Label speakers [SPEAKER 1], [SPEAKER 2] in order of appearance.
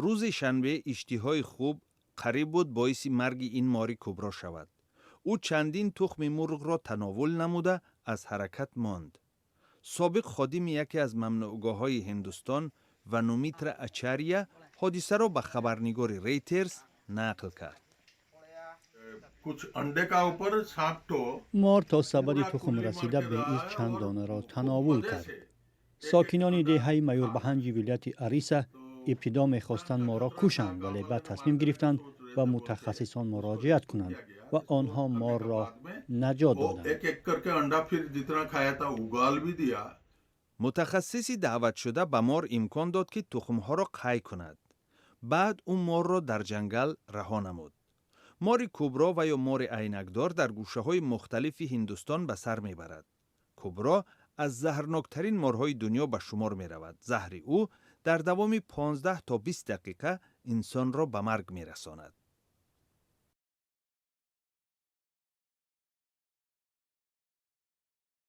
[SPEAKER 1] Рӯзи шанбе иштиҳои хуб қариб буд боиси марги ин мори кубро шавад. Ӯ чандин тухми мурғро тановул намуда, аз ҳаракат монд. Собиқ ходими яке аз мамнӯъгоҳҳои Ҳиндустон, Ванумитра Ачария, ҳодисаро ба хабарнигори Рейтерс нақл кард.
[SPEAKER 2] कुछ अंडे का ऊपर सांप तो
[SPEAKER 3] Мор то сабади тухм расида, беиз чанд донаро тановул кард. Сокинони деҳаи Маюрбаҳанҷи вилояти Ариса ибтидо мехостанд моро кушанд, вале баъд тасмим гирифтанд ба мутахассисон муроҷиат кунанд ва онҳо морро наҷот
[SPEAKER 2] वो
[SPEAKER 3] доданд.
[SPEAKER 2] एक एक करके अंडा फिर जितना खाया था, उगाल भी दिया।
[SPEAKER 1] Мутахассиси даъватшуда ба мор имкон дод, ки тухмҳоро қай кунад. Баъд ӯ морро дар ҷангал раҳо намуд. Мори кубро ва ё мори айнакдор дар гӯшаҳои мухталифи Ҳиндустон ба сар мебарад. Кубро аз заҳрноктарин морҳои дунё ба шумор меравад. Заҳри ӯ дар давоми 15 то 20 дақиқа инсонро ба марг мерасонад.